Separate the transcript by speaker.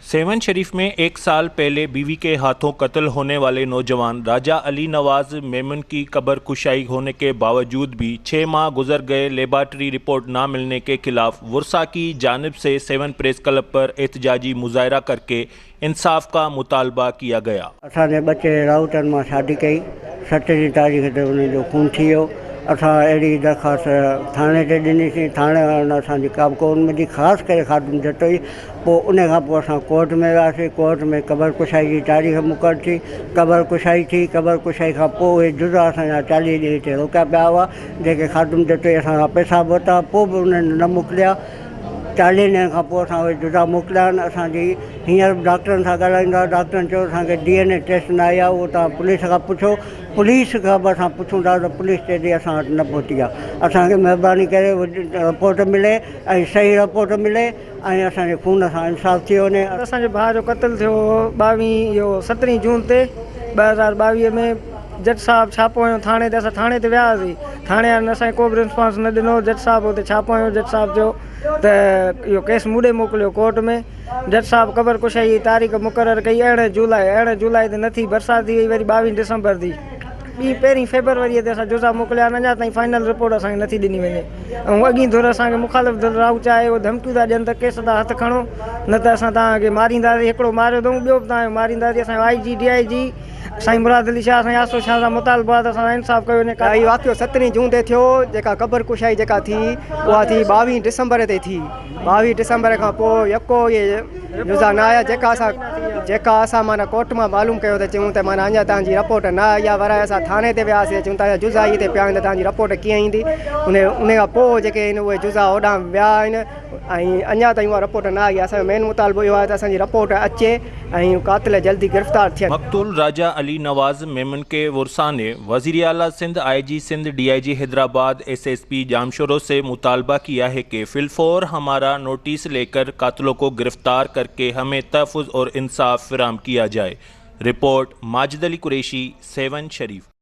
Speaker 1: Seven शरीफ में एक साल पहले बीवी के हाथों कत्ल होने वाले नौजवान राजा अली नवाज मेमन की कब्र कुशाई होने के बावजूद भी 6 माह गुजर गए। लेबार्टरी रिपोर्ट न मिलने के खिलाफ वुरसा की जानिब से सेहवन प्रेस क्लब पर एहतजाजी मुजाहरा करके इंसाफ का मुतालबा किया गया।
Speaker 2: असांजे बच्चे राउटनि मां शादी कई, 17 तारीख़ ते हुन जो खून थी वियो। असां अहिड़ी दरख़्वास्त थाणे ते ॾिनीसीं, थाणे वारनि असांजी का बि कोन ॿुधी, ख़ासि करे ख़ादुम जटोई। पोइ उन खां पोइ असां कोर्ट में वियासीं। कोर्ट में क़बर कुशाई जी तारीख़ मुक़ररु थी, क़बर कुशाई थी। क़बर कुशाई खां पोइ उहे जुज़ा असांजा 40 ॾींहं हिते रोकिया पिया हुआ, जेके ख़ादुम जटोई असां खां पैसा बि वरिता, पोइ बि उन्हनि न मोकिलिया। 40 ॾींहनि खां पोइ असां उहे जुज़ा मोकिलिया आहिनि। असांजी हींअर बि डॉक्टरनि सां ॻाल्हाईंदा, डॉक्टरनि चयो असांखे डी एन ए टेस्ट न आई आहे, उहो तव्हां पुलिस खां पुछो। पुलिस खां बि असां पुछूं था त पुलिस चए थी असां वटि न पहुती आहे। असांखे महिरबानी करे रिपोर्ट मिले ऐं सही रिपोर्ट मिले ऐं असांजे खून सां इंसाफ़ थी वञे।
Speaker 3: असांजे भाउ जो क़तलु थियो हो 22, इहो 17 जून ते 2022 में। जज साहिबु छापो हणियो थाणे ते। असां थाणे ते विया हुआसीं, थाणे वारनि असांखे को बि रिस्पॉन्स न ॾिनो। जज साहिबु हुते छापो हणियो, जज साहिबु चयो त इहो केस मूं ॾे मोकिलियो कोर्ट में। जज साहिबु क़बर कुशाई जी तारीख़ मुक़ररु कई 18 जुलाई। 18 जुलाई ते न थी, बरसाति थी वई, वरी 22 डिसंबर थी। ॿी पहिरीं फेब्रुवरीअ ते असां जुज़ा मोकिलिया आहिनि, अञा ताईं फाइनल रिपोर्ट असांखे नथी ॾिनी वञे। ऐं अॻी धुर असांखे मुखालिफ़ धुर राउच आहे, उहो धमकियूं था ॾियनि त केस तां हथु खणो, न त असां तव्हांखे मारींदासीं, हिकिड़ो मारियो अथऊं, ॿियो बि तव्हांजो मारींदासीं। असांजो आई जी, डी I जी साईं मुराद अली शाह, साईं आसो शाह सां मुतालिबो आहे त असां सां इंसाफ़ कयो वञे।
Speaker 4: इहो वाक़ियो 17 जून ते थियो। जेका क़बर कुशाई जेका थी, उहा थी 22 डिसंबर ते थी। 22 डिसंबर खां पोइ यको इहे जुज़ा न आया। जेका असां माना कोर्ट मां मालूम कयो त चयूं त माना अञा तव्हांजी रिपोर्ट न आई आहे। वरी असां थाणे ते वियासीं, चयूं तव्हांजा जुज़ा हिते पिया आहिनि त तव्हांजी रिपोर्ट कीअं ईंदी? उन खां पोइ जेके आहिनि उहे जुज़ा होॾां विया आहिनि ऐं अञा ताईं उहा रिपोर्ट न आई आहे। असांजो मेन मुतालिबो इहो आहे त असांजी रिपोर्ट अचे ऐं क़ातिल जल्दी गिरफ़्तार थियनि।
Speaker 1: मकतूल राजा अली नवाज मेमन के वुरसा ने वजीर आला सिंध, आई जी सिंध, डीआईजी हैदराबाद, एसएसपी जामशोरो से मुतालबा किया है कि फिलफौर हमारा नोटिस लेकर कातिलों को गिरफ्तार करके हमें तहफ़्फ़ुज़ और इंसाफ फराहम किया जाए। रिपोर्ट, माजिद अली कुरैशी, सेहवन शरीफ।